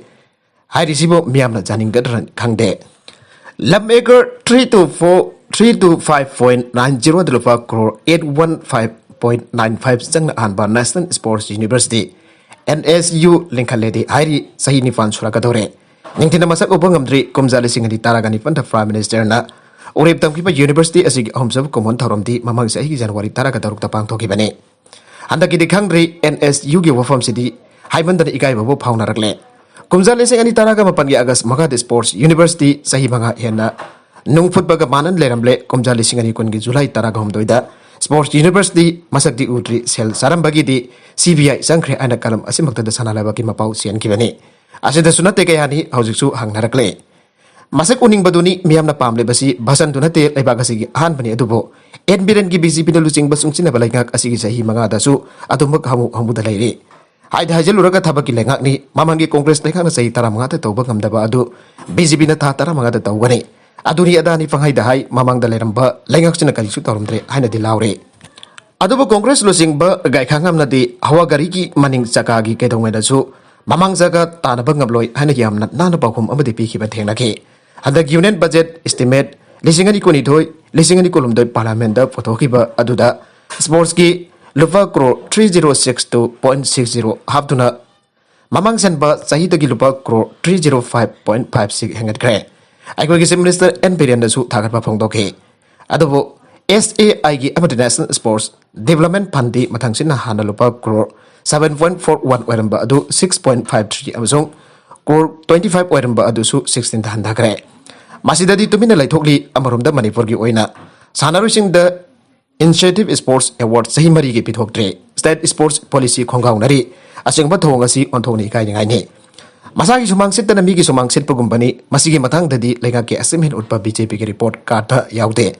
ꯍꯥꯏꯔꯤꯁꯤꯕꯨ ꯃꯤꯌꯥꯝꯅ ꯌꯥꯅꯤꯡꯒꯗ꯭ꯔꯥ ꯈꯪꯗꯦ꯫ ꯂꯝ acre three two four, three two five point nine zero ꯗ ꯂꯨꯄꯥ crore eight one five point nine five ꯆꯪꯅ ꯑꯍꯥꯟꯕ National Sports University, N S U, ꯂꯤꯡꯈꯠꯂꯦꯗꯤ ꯍꯥꯏꯔꯤ꯫ ꯆꯍꯤ ꯅꯤꯄꯥꯟ ꯁꯨꯔꯛꯀꯗꯧꯔꯦ꯫ ꯅꯤꯡꯊꯤꯅ ꯃꯁꯛ ꯎꯕ ꯉꯝꯗ꯭ꯔꯤ꯫ ꯀꯨꯝꯖꯥ ꯂꯤꯁꯤꯡ ꯑꯅꯤ ꯇꯔꯥꯒ ꯅꯤꯄꯥꯟꯗ Prime Minister ꯅ ꯎꯔꯦꯞ ꯇꯝꯈꯤꯕ university ꯑꯁꯤꯒꯤ ꯑꯍꯨꯝꯁꯨꯕ ꯀꯨꯝꯑꯣꯟ ꯊꯧꯔꯝꯗꯤ ꯃꯃꯥꯡ ꯆꯍꯤꯒꯤ ꯖꯅꯋꯥꯔꯤ ꯇꯔꯥꯒ ꯇꯔꯨꯛꯇ ꯄꯥꯡꯊꯣꯛꯈꯤꯕꯅꯤ꯫ ꯍꯟꯗꯛꯀꯤꯗꯤ ꯈꯪꯗ꯭ꯔꯤ꯫ N S U ꯒꯤ ꯋꯥꯐꯝꯁꯤꯗꯤ ꯍꯥꯏꯃꯟꯗꯅ ꯏꯀꯥꯏꯕꯕꯨ ꯐꯥꯎꯅꯔꯛꯂꯦ꯫ ꯀꯨꯝꯖꯥ ꯂꯤꯁꯤꯡ ꯑꯅꯤ ꯇꯔꯥꯒ ꯃꯥꯄꯟꯒꯤ ꯑꯥꯒꯁ ꯃꯉꯥꯗ ꯁ꯭ꯄꯣꯔꯠꯁ ꯌꯨꯅꯤꯚꯔꯁꯤꯇꯤ ꯆꯍꯤ ꯃꯉꯥ ꯍꯦꯟꯅ ꯅꯨꯡ ꯐꯨꯠꯄꯒ ꯃꯥꯟꯅꯅ ꯂꯩꯔꯝꯂꯦ꯫ ꯀꯨꯝꯖꯥ ꯂꯤꯁꯤꯡ ꯑꯅꯤ ꯀꯨꯟꯒꯤ ꯖꯨꯂꯥꯏ ꯇꯔꯥꯒ ꯍꯨꯝꯗꯣꯏꯗ ꯁ꯭ꯄꯣꯔꯠꯁ ꯌꯨꯅꯤꯚꯔꯁꯤꯇꯤ ꯃꯁꯛꯇꯤ ꯎꯗ꯭ꯔꯤ, ꯁꯦꯜ ꯆꯥꯔꯝꯕꯒꯤꯗꯤ ꯁꯤ ꯕꯤ ꯑꯥꯏ ꯆꯪꯈ꯭ꯔꯦ ꯍꯥꯏꯅ ꯀꯂꯝ ꯑꯁꯤꯃꯛꯇꯗ ꯁꯅꯥ ꯂꯩꯕꯥꯛꯀꯤ ꯃꯄꯥꯎ ꯆꯦꯟꯈꯤꯕꯅꯤ꯫ ꯑꯁꯤꯗꯁꯨ ꯅꯠꯇꯦ ꯀꯌꯥꯅꯤ ꯍꯧꯖꯤꯛꯁꯨ ꯍꯪꯅꯔꯛꯂꯦ꯫ ꯃꯁꯛ ꯎꯅꯤꯡꯕꯗꯨꯅꯤ ꯃꯤꯌꯥꯝꯅ ꯄꯥꯝꯂꯤꯕꯁꯤ꯫ ꯚꯥꯁꯟꯗꯨ ꯅꯠꯇꯦ ꯂꯩꯕꯥꯛ ꯑꯁꯤꯒꯤ ꯑꯍꯥꯟꯕꯅꯤ, ꯑꯗꯨꯕꯨ ꯑꯦꯟ ꯕꯤꯔꯦꯟꯒꯤ ꯕꯤ ꯖꯦ ꯄꯤꯅ ꯂꯨꯆꯤꯡꯕ ꯆꯨꯡꯁꯤꯟꯅꯕ ꯂꯩꯉꯥꯛ ꯑꯁꯤꯒꯤ ꯆꯍꯤ ꯃꯉꯥꯗꯁꯨ ꯑꯗꯨꯃꯛ ꯍꯃꯨ ꯍꯃꯨꯗ ꯂꯩꯔꯤ꯫ ꯍꯥꯏꯗ ꯍꯥꯏꯖꯤꯜꯂꯨꯔꯒ ꯊꯕꯛꯀꯤ ꯂꯩꯉꯥꯛꯅꯤ꯫ ꯃꯃꯥꯡꯒꯤ ꯀꯣꯡꯒ꯭ꯔꯦꯁ ꯂꯩꯉꯥꯛꯅ ꯆꯍꯤ ꯇꯔꯥꯃꯉꯥꯗ ꯇꯧꯕ ꯉꯝꯗꯕ ꯑꯗꯨ ꯕꯤ ꯖꯦ ꯄꯤꯅ ꯊꯥ ꯇꯔꯥꯃꯉꯥꯗ ꯇꯧꯒꯅꯤ꯫ ꯑꯗꯨꯅꯤ ꯑꯗꯥꯅꯤ ꯄꯪꯍꯥꯏꯗ ꯍꯥꯏ, ꯃꯃꯥꯡꯗ ꯂꯩꯔꯝꯕ ꯂꯩꯉꯥꯛꯁꯤꯅ ꯀꯔꯤꯁꯨ ꯇꯧꯔꯝꯗ꯭ꯔꯦ ꯍꯥꯏꯅꯗꯤ ꯂꯥꯎꯔꯦ꯫ ꯑꯗꯨꯕꯨ ꯀꯣꯡꯒ꯭ꯔꯦꯁ ꯂꯨꯆꯤꯡꯕ ꯒꯥꯏꯈꯥꯉꯝꯅꯗꯤ ꯍꯋꯥ ꯒꯥꯔꯤꯒꯤ ꯃꯅꯤꯡ ꯆꯀꯥꯒꯤ ꯀꯩꯗꯧꯉꯩꯗꯁꯨ ꯃꯃꯥꯡ ꯆꯀꯥ ꯇꯥꯅꯕ ꯉꯝꯂꯣꯏ ꯍꯥꯏꯅ ꯌꯥꯝꯅ ꯅꯥꯟꯅ ꯄꯥꯎꯈꯨꯝ ꯑꯃꯗꯤ ꯄꯤꯈꯤꯕ ꯊꯦꯡꯅꯈꯤ꯫ ꯍꯟꯗꯛ ꯌꯨꯅꯤꯌꯟ ꯕꯖꯦꯠ ꯏꯁꯇꯤꯃꯦꯠ ꯂꯤꯁꯤꯡ ꯑꯅꯤ ꯀꯨꯟꯅꯤꯊꯣꯏ, ꯂꯤꯁꯤꯡ ꯑꯅꯤ ꯀꯨꯟꯍꯨꯝꯗꯣꯏ ꯄꯥꯔꯂꯤꯌꯥꯃꯦꯟꯗ ꯄꯨꯊꯣꯛꯈꯤꯕ ꯑꯗꯨꯗ ꯁ꯭ꯄꯣꯔꯠꯁꯀꯤ ꯂꯨꯄꯥ crore three zero six two point six zero ꯍꯥꯞꯇꯨꯅ ꯃꯃꯥꯡ ꯆꯟꯕ ꯆꯍꯤꯗꯒꯤ ꯂꯨꯄꯥ crore three zero five point five six ꯍꯦꯟꯒꯠꯈ꯭ꯔꯦ꯫ ꯑꯩꯈꯣꯏꯒꯤ ꯆꯤꯐ ꯃꯤꯅꯤꯁꯇꯔ ꯑꯦꯟ ꯕꯤꯔꯦꯟꯗꯁꯨ ꯊꯥꯒꯠꯄ ꯐꯣꯡꯗꯣꯛꯈꯤ꯫ ꯑꯗꯨꯕꯨ ꯑꯦꯁ ꯑꯦ ꯑꯥꯏꯒꯤ ꯑꯃꯗꯤ ꯅꯦꯁꯅꯦꯜ ꯁ꯭ꯄꯣꯔꯠꯁ ꯗꯤꯕꯂꯞꯃꯦꯟꯠ ꯐꯟꯗꯤ ꯃꯊꯪꯁꯤꯠꯅ ꯍꯥꯟꯅ ꯂꯨꯄꯥ crore seven point four one ꯑꯣꯏꯔꯝꯕ ꯑꯗꯨ ꯁꯤꯛꯁ ꯄꯣꯏꯟꯠ ꯐꯥꯏꯚ ꯊ꯭ꯔꯤ ꯑꯃꯁꯨꯡ ꯀ꯭ꯔꯣꯔ ꯇ꯭ꯋꯦꯟꯇꯤ ꯐꯥꯏꯚ ꯑꯣꯏꯔꯝꯕ ꯑꯗꯨꯁꯨ ꯁꯤꯛꯁꯇꯤꯟꯗ ꯍꯟꯊꯈ꯭ꯔꯦ꯫ ꯃꯁꯤꯗꯗꯤ ꯇꯨꯃꯤꯟꯅ ꯂꯩꯊꯣꯛꯂꯤ꯫ ꯑꯃꯔꯣꯝꯗ ꯃꯅꯤꯄꯨꯔꯒꯤ ꯑꯣꯏꯅ ꯁꯥꯟꯅꯔꯣꯏꯁꯤꯡꯗ ꯏꯟꯁꯦꯟꯇꯤꯚ ꯁ꯭ꯄꯣꯔꯠꯁ ꯑꯦꯋꯥꯔꯗ ꯆꯍꯤ ꯃꯔꯤꯒꯤ ꯄꯤꯊꯣꯛꯇ꯭ꯔꯦ꯫ ꯁ꯭ꯇꯦꯠ ꯁ꯭ꯄꯣꯔꯠꯁ ꯄꯣꯂꯤꯁꯤ ꯈꯣꯡꯒꯥꯎꯅꯔꯤ꯫ ꯑꯁꯦꯡꯕ ꯊꯧꯑꯣꯡ ꯑꯁꯤ ꯑꯣꯟꯊꯣꯛꯅ ꯏꯀꯥꯏꯅꯤꯡꯉꯥꯏꯅꯤ꯫ ꯃꯁꯥꯒꯤ ꯁꯨꯃꯥꯡ ꯁꯤꯠꯇꯅ ꯃꯤꯒꯤ ꯁꯨꯃꯥꯡ ꯁꯤꯠꯄꯒꯨꯝꯕꯅꯤ꯫ ꯃꯁꯤꯒꯤ ꯃꯇꯥꯡꯗꯗꯤ ꯂꯩꯉꯥꯛꯀꯤ ꯑꯦꯆꯤꯚꯃꯦꯟꯠ ꯎꯠꯄ ꯕꯤ ꯖꯦ ꯄꯤꯒꯤ ꯔꯤꯄꯣꯔꯠ ꯀꯥꯔꯗꯇ ꯌꯥꯎꯗꯦ꯫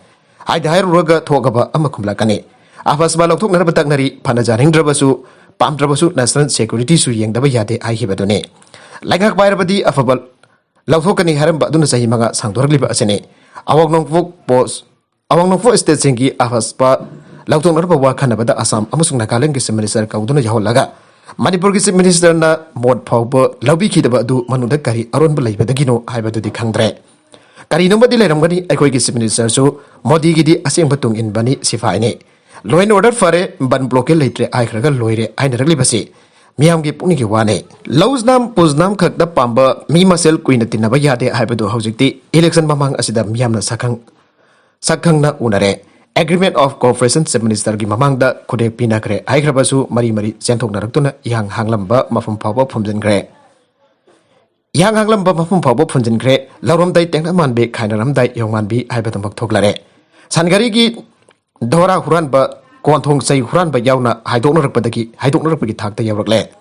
ꯍꯥꯏꯗ ꯍꯥꯏꯔꯨꯔꯒ ꯊꯣꯛꯑꯕ ꯑꯃ ꯈꯨꯝꯂꯛꯀꯅꯤ꯫ ꯑꯐꯁꯄꯥ ꯂꯧꯊꯣꯛꯅꯅꯕ ꯇꯛꯅꯔꯤ꯫ ꯐꯅ ꯌꯥꯅꯤꯡꯗ꯭ꯔꯕꯁꯨ, ꯄꯥꯝꯗ꯭ꯔꯕꯁꯨ ꯅꯦꯁꯅꯦꯜ ꯁꯦꯀ꯭ꯌꯨꯔꯤꯇꯤꯁꯨ ꯌꯦꯡꯗꯕ ꯌꯥꯗꯦ ꯍꯥꯏꯈꯤꯕꯗꯨꯅꯤ꯫ ꯂꯩꯉꯥꯛ ꯄꯥꯏꯔꯕꯗꯤ ꯑꯐꯕ ꯂꯧꯊꯣꯛꯀꯅꯤ ꯍꯥꯏꯔꯝꯕ ꯑꯗꯨꯅ ꯆꯍꯤ ꯃꯉꯥ ꯁꯥꯡꯗꯣꯔꯛꯂꯤꯕ ꯑꯁꯤꯅꯤ꯫ ꯑꯋꯥꯡ ꯅꯣꯡꯄꯣꯛ ꯄꯣꯁ ꯑꯋꯥꯡ ꯅꯣꯡꯄꯣꯛ ꯁ꯭ꯇꯦꯠꯁꯤꯡꯒꯤ ꯑꯐꯁꯄꯥ ꯂꯧꯊꯣꯛꯅꯅꯕ ꯋꯥ ꯈꯟꯅꯕꯗ ꯑꯁꯥꯝ ꯑꯃꯁꯨꯡ ꯅꯥꯒꯥꯂꯦꯟꯒꯤ ꯆꯤꯐ ꯃꯤꯅꯤꯁꯇꯔ ꯀꯧꯗꯨꯅ ꯌꯥꯎꯍꯜꯂꯒ ꯃꯅꯤꯄꯨꯔꯒꯤ ꯆꯤꯐ ꯃꯤꯅꯤꯁꯇꯔꯅ ꯃꯣꯠ ꯐꯥꯎꯕ ꯂꯧꯕꯤꯈꯤꯗꯕ ꯑꯗꯨ ꯃꯅꯨꯡꯗ ꯀꯔꯤ ꯑꯔꯣꯟꯕ ꯂꯩꯕꯗꯒꯤꯅꯣ ꯍꯥꯏꯕꯗꯨꯗꯤ ꯈꯪꯗ꯭ꯔꯦ꯫ ꯀꯔꯤꯅꯣꯝꯃꯗꯤ ꯂꯩꯔꯝꯒꯅꯤ꯫ ꯑꯩꯈꯣꯏꯒꯤ ꯆꯤꯐ ꯃꯤꯅꯤꯁꯇꯔꯁꯨ ꯃꯣꯗꯤꯒꯤꯗꯤ ꯑꯁꯦꯡꯕ ꯇꯨꯡ ꯏꯟꯕꯅꯤ, ꯁꯤꯐꯥꯏꯅꯤ꯫ ꯂꯣ ꯑꯦꯟ ꯑꯣꯔꯗꯔ ꯐꯔꯦ, ꯕꯟ ꯕ꯭ꯂꯣꯀꯦꯠ ꯂꯩꯇ꯭ꯔꯦ ꯍꯥꯏꯈ꯭ꯔꯒ ꯂꯣꯏꯔꯦ ꯍꯥꯏꯅꯔꯛꯂꯤꯕꯁꯤ ꯃꯤꯌꯥꯝꯒꯤ ꯄꯨꯛꯅꯤꯡꯒꯤ ꯋꯥꯅꯤ꯫ ꯂꯧꯁꯅꯥꯝ ꯄꯨꯁꯅꯥꯝ ꯈꯛꯇ ꯄꯥꯝꯕ ꯃꯤ ꯃꯁꯦꯜ ꯀꯨꯏꯅ ꯇꯤꯟꯅꯕ ꯌꯥꯗꯦ ꯍꯥꯏꯕꯗꯨ ꯍꯧꯖꯤꯛꯇꯤ ꯏꯂꯦꯛꯁꯟ ꯃꯃꯥꯡ ꯑꯁꯤꯗ ꯃꯤꯌꯥꯝꯅ ꯁꯛꯈꯪ ꯁꯛꯈꯪꯅ ꯎꯅꯔꯦ꯫ ꯑꯦꯒ꯭ꯔꯤꯃꯦꯟꯠ ꯑꯣꯐ ꯀꯣꯑꯣꯄꯔꯦꯁꯟ ꯆꯤꯐ ꯃꯤꯅꯤꯁꯇꯔꯒꯤ ꯃꯃꯥꯡꯗ ꯈꯨꯗꯦꯛ ꯄꯤꯅꯈ꯭ꯔꯦ ꯍꯥꯏꯈ꯭ꯔꯕꯁꯨ ꯃꯔꯤ ꯃꯔꯤ ꯆꯦꯟꯊꯣꯛꯅꯔꯛꯇꯨꯅ ꯏꯍꯥꯡ ꯍꯥꯡꯂꯝꯕ ꯃꯐꯝ ꯐꯥꯎꯕ ꯐꯨꯝꯖꯤꯟꯈ꯭ꯔꯦ꯫ ꯏꯍꯥꯡ ꯍꯥꯡꯂꯝꯕ ꯃꯐꯝ ꯐꯥꯎꯕ ꯐꯨꯟꯖꯤꯟꯈ꯭ꯔꯦ꯫ ꯂꯧꯔꯝꯗꯥꯏ ꯇꯦꯛꯅ ꯃꯥꯟꯕꯤ, ꯈꯥꯏꯅꯔꯝꯗꯥꯏ ꯌꯣꯡꯃꯥꯟꯕꯤ ꯍꯥꯏꯕꯗꯨꯃꯛ ꯊꯣꯛꯂꯔꯦ꯫ ꯁꯟꯒꯥꯔꯤꯒꯤ ꯙꯣꯔꯥ ꯍꯨꯔꯥꯟꯕ, ꯀꯣꯟꯊꯣꯡ ꯆꯩ ꯍꯨꯔꯥꯟꯕ ꯌꯥꯎꯅ ꯍꯥꯏꯗꯣꯛꯅꯔꯛꯄꯗꯒꯤ ꯍꯥꯏꯗꯣꯛꯅꯔꯛꯄꯒꯤ ꯊꯥꯛꯇ ꯌꯧꯔꯛꯂꯦ꯫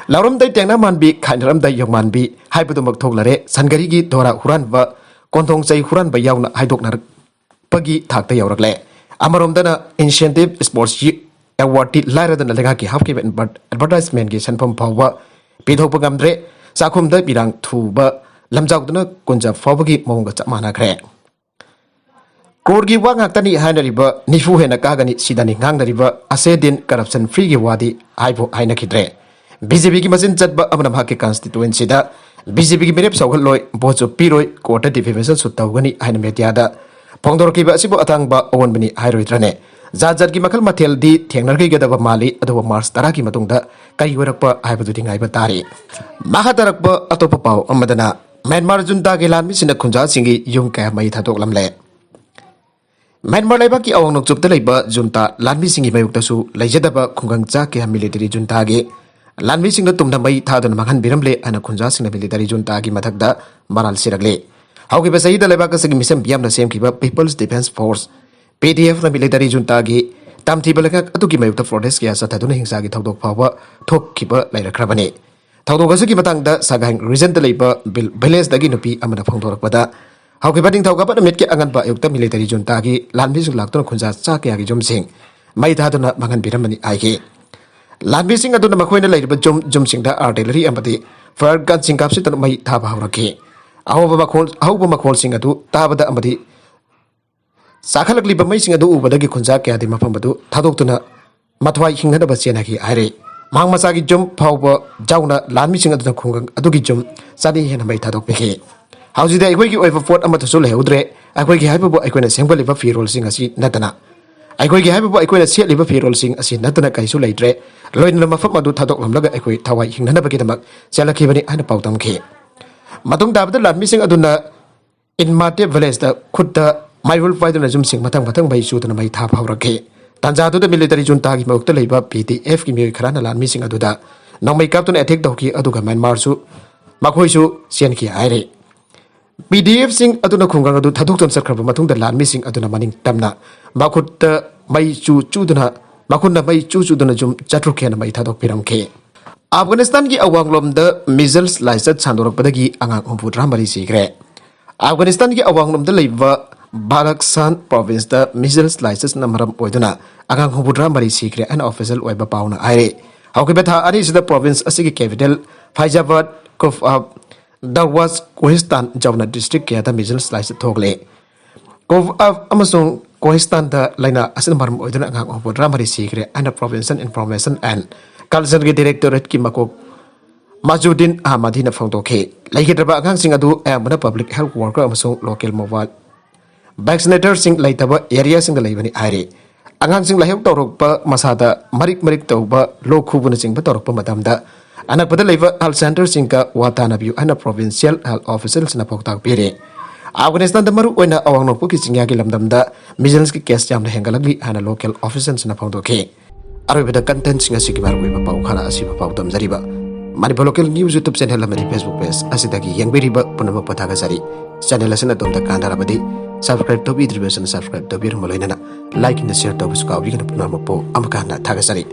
ꯂꯧꯔꯝꯗꯥꯏ ꯇꯦꯛꯅ ꯃꯥꯟꯕꯤ, ꯈꯥꯏꯅꯔꯝꯗꯥꯏ ꯌꯣꯡꯃꯥꯟꯕꯤ ꯍꯥꯏꯕꯗꯨꯃꯛ ꯊꯣꯛꯂꯔꯦ꯫ ꯁꯟꯒꯥꯔꯤꯒꯤ ꯙꯣꯔꯥ ꯍꯨꯔꯥꯟꯕ, ꯀꯣꯟꯊꯣꯡ ꯆꯩ ꯍꯨꯔꯥꯟꯕ ꯌꯥꯎꯅ ꯍꯥꯏꯗꯣꯛꯅꯔꯛꯄꯒꯤ ꯊꯥꯛꯇ ꯌꯧꯔꯛꯂꯦ꯫ ꯑꯃꯔꯣꯝꯗꯅ Incentive Sports Awardꯇꯤ ꯂꯥꯏꯔꯗꯅ ꯂꯩꯉꯥꯛꯀꯤ ꯍꯥꯞꯈꯤꯕ advertisementꯀꯤ ꯁꯦꯟꯐꯝ ꯐꯥꯎꯕ ꯄꯤꯊꯣꯛꯄ ꯉꯝꯗ꯭ꯔꯦ꯫ ꯆꯥꯛꯈꯨꯝꯗ ꯄꯤꯔꯥꯡ ꯊꯨꯕ ꯂꯝꯖꯥꯎꯗꯨꯅ ꯀꯨꯟꯖ ꯐꯥꯎꯕꯒꯤ ꯃꯑꯣꯡꯒ ꯆꯞ ꯃꯥꯟꯅꯈ꯭ꯔꯦ꯫ ꯀ꯭ꯔꯣꯔꯒꯤ ꯋꯥ ꯉꯥꯛꯇꯅꯤ ꯍꯥꯏꯅꯔꯤꯕ, ꯅꯤꯐꯨ ꯍꯦꯟꯅ ꯀꯥꯒꯅꯤ ꯁꯤꯗꯅꯤ ꯉꯥꯡꯅꯔꯤꯕ ꯑꯁꯦꯗꯤꯟ corruption freeꯒꯤ ꯋꯥꯗꯤ ꯍꯥꯏꯕꯨ ꯍꯥꯏꯅꯈꯤꯗ꯭ꯔꯦ꯫ BJPꯒꯤ ꯃꯆꯤꯟ ꯆꯠꯄ ꯑꯃꯅ ꯃꯍꯥꯛꯀꯤ constituencyꯗ BJPꯒꯤ ꯃꯤꯔꯦꯞ ꯁꯧꯒꯠꯂꯣꯏ, voteꯁꯨ ꯄꯤꯔꯣꯏ, courtꯇ defamation suit ꯇꯧꯒꯅꯤ ꯍꯥꯏꯅ mediaꯗ ꯐꯣꯡꯗꯣꯔꯛꯈꯤꯕ ꯑꯁꯤꯕꯨ ꯑꯇꯥꯡꯕ ꯑꯑꯣꯟꯕꯅꯤ ꯍꯥꯏꯔꯣꯏꯗ꯭ꯔꯅꯦ? ꯖꯥꯠ ꯖꯥꯠꯀꯤ ꯃꯈꯜ ꯃꯊꯦꯜꯗꯤ ꯊꯦꯡꯅꯈꯤꯒꯗꯕ ꯃꯥꯜꯂꯤ, ꯑꯗꯨꯕꯨ March ꯇꯔꯥꯒꯤ ꯃꯇꯨꯡꯗ ꯀꯔꯤ ꯑꯣꯏꯔꯛꯄ ꯍꯥꯏꯕꯗꯨꯗꯤ ꯉꯥꯏꯕ ꯇꯥꯔꯤ꯫ ꯃꯈꯥ ꯇꯥꯔꯛꯄ ꯑꯇꯣꯞꯄ ꯄꯥꯎ ꯑꯃꯗꯅ, ꯃ꯭ꯌꯥꯟꯃꯥꯔ ꯖꯨꯟꯇꯥꯒꯤ ꯂꯥꯟꯃꯤꯁꯤꯡꯅ ꯈꯨꯟꯖꯥꯁꯤꯡꯒꯤ ꯌꯨꯝ ꯀꯌꯥ ꯃꯩ ꯊꯥꯗꯣꯛꯂꯝꯂꯦ꯫ ꯃ꯭ꯌꯥꯟꯃꯥꯔ ꯂꯩꯕꯥꯛꯀꯤ ꯑꯋꯥꯡ ꯅꯣꯡꯆꯨꯞꯇ ꯂꯩꯕ ꯖꯨꯟꯇꯥ ꯂꯥꯟꯃꯤꯁꯤꯡꯒꯤ ꯃꯥꯌꯣꯛꯇꯁꯨ ꯂꯩꯖꯗꯕ ꯈꯨꯡꯒꯪ ꯆꯥ ꯀꯌꯥ ꯃꯤꯂꯤꯇꯔꯤ ꯖꯨꯟꯇꯥꯒꯤ ꯂꯥꯟꯃꯤꯁꯤꯡꯅ ꯇꯨꯝꯅ ꯃꯩ ꯊꯥꯗꯨꯅ ꯃꯥꯡꯍꯟꯕꯤꯔꯝꯂꯦ ꯍꯥꯏꯅ ꯈꯨꯟꯖꯥꯁꯤꯡꯅ ꯃꯤꯂꯤꯇꯔꯤ ꯖꯨꯟꯇꯥꯒꯤ ꯃꯊꯛꯇ ꯃꯔꯥꯜ ꯁꯤꯔꯛꯂꯦ꯫ ꯍꯧꯈꯤꯕ ꯆꯍꯤꯗ ꯂꯩꯕꯥꯛ ꯑꯁꯤꯒꯤ ꯃꯤꯁꯦꯝ ꯃꯤꯌꯥꯝꯅ ꯁꯦꯝꯈꯤꯕ People's Defence Force, PDFꯅ ꯃꯤꯂꯤꯇꯔꯤ ꯖꯨꯟꯇꯥꯒꯤ ꯇꯝꯊꯤꯕ ꯂꯩꯉꯥꯛ ꯑꯗꯨꯒꯤ ꯃꯥꯌꯣꯛꯇ protest ꯀꯌꯥ ꯆꯠꯊꯗꯨꯅ ꯍꯤꯡꯁꯥꯒꯤ ꯊꯧꯗꯣꯛ ꯐꯥꯎꯕ ꯊꯣꯛꯈꯤꯕ ꯂꯩꯔꯛꯈ꯭ꯔꯕꯅꯤ꯫ ꯊꯧꯗꯣꯛ ꯑꯁꯤꯒꯤ ꯃꯇꯥꯡꯗ ꯁꯒꯥꯏꯡ regionꯗ ꯂꯩꯕ ꯚꯤꯜ-, villageꯇꯒꯤ ꯅꯨꯄꯤ ꯑꯃꯅ ꯐꯣꯡꯗꯣꯔꯛꯄꯗ, ꯍꯧꯈꯤꯕ ꯅꯤꯡꯊꯧꯀꯥꯕ ꯅꯨꯃꯤꯠꯀꯤ ꯑꯉꯟꯕ ꯑꯌꯨꯛꯇ ꯃꯤꯂꯤꯇꯔꯤ ꯖꯨꯟꯇꯥꯒꯤ ꯂꯥꯟꯃꯤꯁꯤꯡ ꯂꯥꯛꯇꯨꯅ ꯈꯨꯟꯖꯥ ꯆꯥ ꯀꯌꯥꯒꯤ ꯌꯨꯝꯁꯤꯡ ꯃꯩ ꯊꯥꯗꯨꯅ ꯃꯥꯡꯍꯟꯕꯤꯔꯝꯕꯅꯤ ꯍꯥꯏꯈꯤ꯫ ꯂꯥꯟꯃꯤꯁꯤꯡ ꯑꯗꯨꯅ ꯃꯈꯣꯏꯅ ꯂꯩꯔꯤꯕ ꯌꯨꯝ, ꯌꯨꯝꯁꯤꯡꯗ artillery ꯑꯃꯗꯤ fire gunꯁꯤꯡ ꯀꯥꯞꯁꯤꯟꯗꯨꯅ ꯃꯩ ꯊꯥꯕ ꯍꯧꯔꯛꯈꯤ꯫ ꯑꯍꯧꯕ ꯃꯈꯣꯜ, ꯑꯍꯧꯕ ꯃꯈꯣꯜꯁꯤꯡ ꯑꯗꯨ ꯇꯥꯕꯗ ꯑꯃꯗꯤ ꯆꯥꯈꯠꯂꯛꯂꯤꯕ ꯃꯩꯁꯤꯡ ꯑꯗꯨ ꯎꯕꯗꯒꯤ ꯈꯨꯟꯖꯥ ꯀꯌꯥꯗꯤ ꯃꯐꯝ ꯑꯗꯨ ꯊꯥꯗꯣꯛꯇꯨꯅ ꯃꯊ꯭ꯋꯥꯏ ꯍꯤꯡꯅꯅꯕ ꯆꯦꯟꯅꯈꯤ ꯍꯥꯏꯔꯤ꯫ ꯃꯍꯥꯛ ꯃꯆꯥꯒꯤ ꯌꯨꯝ ꯐꯥꯎꯕ ꯌꯥꯎꯅ ꯂꯥꯟꯃꯤꯁꯤꯡ ꯑꯗꯨꯅ ꯈꯨꯡꯒꯪ ꯑꯗꯨꯒꯤ ꯌꯨꯝ ꯆꯅꯤ ꯍꯦꯟꯅ ꯃꯩ ꯊꯥꯗꯣꯛꯄꯤꯈꯤ꯫ ꯍꯧꯖꯤꯛꯇꯤ ꯑꯩꯈꯣꯏꯒꯤ ꯑꯣꯏꯕ ꯄꯣꯠ ꯑꯃꯠꯇꯁꯨ ꯂꯩꯍꯧꯗ꯭ꯔꯦ꯫ ꯑꯩꯈꯣꯏꯒꯤ ꯍꯥꯏꯕꯕꯨ ꯑꯩꯈꯣꯏꯅ ꯁꯦꯝꯒꯠꯂꯤꯕ ꯐꯤꯔꯣꯜꯁꯤꯡ ꯑꯁꯤ ꯅꯠꯇꯅ, ꯑꯩꯈꯣꯏꯒꯤ ꯍꯥꯏꯕꯕꯨ ꯑꯩꯈꯣꯏꯅ ꯁꯦꯠꯂꯤꯕ ꯐꯤꯔꯣꯜꯁꯤꯡ ꯑꯁꯤ ꯅꯠꯇꯅ ꯀꯔꯤꯁꯨ ꯂꯩꯇ꯭ꯔꯦ꯫ ꯂꯣꯏꯅꯅ ꯃꯐꯝ ꯑꯗꯨ ꯊꯥꯗꯣꯛꯂꯝꯂꯒ ꯑꯩꯈꯣꯏ ꯊꯋꯥꯏ ꯍꯤꯡꯅꯅꯕꯒꯤꯗꯃꯛ ꯆꯦꯜꯂꯛꯈꯤꯕꯅꯤ ꯍꯥꯏꯅ ꯄꯥꯎꯗꯝꯈꯤ꯫ ꯃꯇꯨꯡ ꯇꯥꯕꯗ ꯂꯥꯟꯃꯤꯁꯤꯡ ꯑꯗꯨꯅ ꯏꯟꯃꯥꯇꯦ villageꯇ ꯈꯨꯠꯇ ꯃꯩꯔꯨꯜ ꯄꯥꯏꯗꯨꯅ ꯌꯨꯝꯁꯤꯡ ꯃꯊꯪ ꯃꯊꯪ ꯃꯩ ꯆꯨꯗꯨꯅ ꯃꯩ ꯊꯥꯕ ꯍꯧꯔꯛꯈꯤ꯫ ꯇꯥꯟꯖꯥꯗꯨꯗ ꯃꯤꯂꯤꯇꯔꯤ ꯖꯨꯟꯇꯥꯒꯤ ꯃꯥꯌꯣꯛꯇ ꯂꯩꯕ PDFꯀꯤ ꯃꯤꯑꯣꯏ ꯈꯔꯅ ꯂꯥꯟꯃꯤꯁꯤꯡ ꯑꯗꯨꯗ ꯅꯣꯡꯃꯩ ꯀꯥꯞꯇꯨꯅ attack ꯇꯧꯈꯤ, ꯑꯗꯨꯒ ꯃ꯭ꯌꯥꯟꯃꯥꯔꯁꯨ ꯃꯈꯣꯏꯁꯨ ꯆꯦꯟꯈꯤ ꯍꯥꯏꯔꯤ꯫ ꯄꯤ ꯗꯤ ꯑꯦꯐꯁꯤꯡ ꯑꯗꯨꯅ ꯈꯨꯡꯒꯪ ꯑꯗꯨ ꯊꯥꯗꯣꯛꯇꯨꯅ ꯆꯠꯈ꯭ꯔꯕ ꯃꯇꯨꯡꯗ, ꯂꯥꯟꯃꯤꯁꯤꯡ ꯑꯗꯨꯅ ꯃꯅꯤꯡ ꯇꯝꯅ ꯃꯈꯨꯠꯇ ꯃꯩ ꯆꯨ ꯆꯨꯗꯨꯅ, ꯃꯈꯨꯠꯅ ꯃꯩ ꯆꯨ ꯆꯨꯗꯨꯅ ꯌꯨꯝ ꯆꯥꯇ꯭ꯔꯨꯛ ꯍꯦꯟꯅ ꯃꯩ ꯊꯥꯗꯣꯛꯄꯤꯔꯝꯈꯤ꯫ ꯑꯐꯒꯥꯅꯤꯁꯇꯥꯟꯒꯤ ꯑꯋꯥꯡꯂꯣꯝꯗ measles ꯂꯥꯏꯆꯠ ꯁꯟꯗꯣꯔꯛꯄꯗꯒꯤ ꯑꯉꯥꯡ ꯍꯨꯝꯐꯨꯇꯔꯥ ꯃꯔꯤ ꯁꯤꯈ꯭ꯔꯦ꯫ ꯑꯐꯒꯥꯅꯤꯁꯇꯥꯟꯒꯤ ꯑꯋꯥꯡꯂꯣꯝꯗ ꯂꯩꯕ ꯕꯥꯂꯛꯁꯥꯟ provinceꯇ measles ꯂꯥꯏꯆꯠꯅ ꯃꯔꯝ ꯑꯣꯏꯗꯨꯅ ꯑꯉꯥꯡ ꯍꯨꯝꯐꯨꯇꯔꯥ ꯃꯔꯤ ꯁꯤꯈ꯭ꯔꯦ ꯍꯥꯏꯅ official ꯑꯣꯏꯕ ꯄꯥꯎꯅ ꯍꯥꯏꯔꯤ꯫ ꯍꯧꯈꯤꯕ ꯊꯥ ꯑꯅꯤꯁꯤꯗ province ꯑꯁꯤꯒꯤ capital ꯐꯥꯏꯖꯥꯕꯥꯗ, ꯀꯨꯐ ꯑꯐ, ꯗꯔꯋꯥꯖ, ꯀꯣꯍꯤꯁꯇꯥꯟ ꯌꯥꯎꯅ district ꯀꯌꯥꯗ measles ꯂꯥꯏꯆꯠ ꯊꯣꯛꯂꯦ꯫ ꯀꯨꯐ ꯑꯐ ꯑꯃꯁꯨꯡ ꯀꯣꯍꯤꯁꯇꯥꯟꯗ ꯂꯥꯏꯅꯥ ꯑꯁꯤꯅ ꯃꯔꯝ ꯑꯣꯏꯗꯨꯅ ꯑꯉꯥꯡ ꯍꯨꯝꯐꯨꯇꯔꯥ ꯃꯔꯤ ꯁꯤꯈ꯭ꯔꯦ ꯍꯥꯏꯅ Provincial Information and Cultureꯒꯤ Directorateꯀꯤ ꯃꯀꯣꯛ ꯃꯥꯖꯨꯗꯤꯟ ꯑꯍꯃꯗꯤꯅ ꯐꯣꯡꯗꯣꯛꯈꯤ꯫ ꯂꯩꯈꯤꯗ꯭ꯔꯕ ꯑꯉꯥꯡꯁꯤꯡ ꯑꯗꯨ ꯑꯌꯥꯝꯕꯅ public health worker ꯑꯃꯁꯨꯡ local mobile vaccinatorꯁꯤꯡ ꯂꯩꯇꯕ areaꯁꯤꯡꯗ ꯂꯩꯕꯅꯤ ꯍꯥꯏꯔꯤ꯫ ꯑꯉꯥꯡꯁꯤꯡ ꯂꯥꯏꯍꯧ ꯇꯧꯔꯛꯄ, ꯃꯁꯥꯗ ꯃꯔꯤꯛ ꯃꯔꯤꯛ ꯇꯧꯕ, ꯂꯣꯛ ꯈꯨꯕꯅꯆꯤꯡꯕ ꯇꯧꯔꯛꯄ ꯃꯇꯝꯗ ꯑꯅꯛꯄꯗ ꯂꯩꯕ health centreꯁꯤꯡꯒ ꯋꯥ ꯇꯥꯅꯕꯤꯌꯨ ꯍꯥꯏꯅ Provincial Health Officialꯁꯤꯡꯅ ꯄꯥꯎꯇꯥꯛ ꯄꯤꯔꯤ꯫ ꯑꯐꯒꯥꯅꯤꯁꯇꯥꯟꯗ ꯃꯔꯨ ꯑꯣꯏꯅ ꯑꯋꯥꯡ ꯅꯣꯡꯄꯣꯛꯀꯤ ꯆꯤꯡꯌꯥꯒꯤ ꯂꯝꯗꯝꯗ measlesꯀꯤ case ꯌꯥꯝꯅ ꯍꯦꯟꯒꯠꯂꯛꯂꯤ ꯍꯥꯏꯅ local officialꯁꯤꯡꯅ ꯐꯣꯡꯗꯣꯛꯈꯤ꯫ ꯑꯔꯣꯏꯕꯗ contentꯁꯤꯡ ꯑꯁꯤꯒꯤ ꯃꯔꯨꯑꯣꯏꯕ ꯄꯥꯎ ꯈꯔ ꯑꯁꯤꯕꯨ ꯄꯥꯎꯗꯝꯖꯔꯤꯕ Manipur Local News YouTube channel ꯑꯃꯗꯤ Facebook page ꯑꯁꯤꯗꯒꯤ ꯌꯦꯡꯕꯤꯔꯤꯕ ꯄꯨꯝꯅꯃꯛꯄꯨ ꯊꯥꯒꯠꯆꯔꯤ꯫ Channel ꯑꯁꯤꯅ ꯑꯗꯣꯝꯗ ꯀꯥꯟꯅꯔꯕꯗꯤ subscribe ꯇꯧꯕꯤꯗ꯭ꯔꯤꯕꯁꯤꯡꯅ subscribe ꯇꯧꯕꯤꯔꯝꯕ ꯂꯣꯏꯅꯅ like ꯑꯃꯗꯤ share ꯇꯧꯕꯁꯨ ꯀꯥꯎꯕꯤꯒꯅꯨ꯫ ꯄꯨꯝꯅꯃꯛꯄꯨ ꯑꯃꯨꯛꯀ ꯍꯟꯅ ꯊꯥꯒꯠꯆꯔꯤ꯫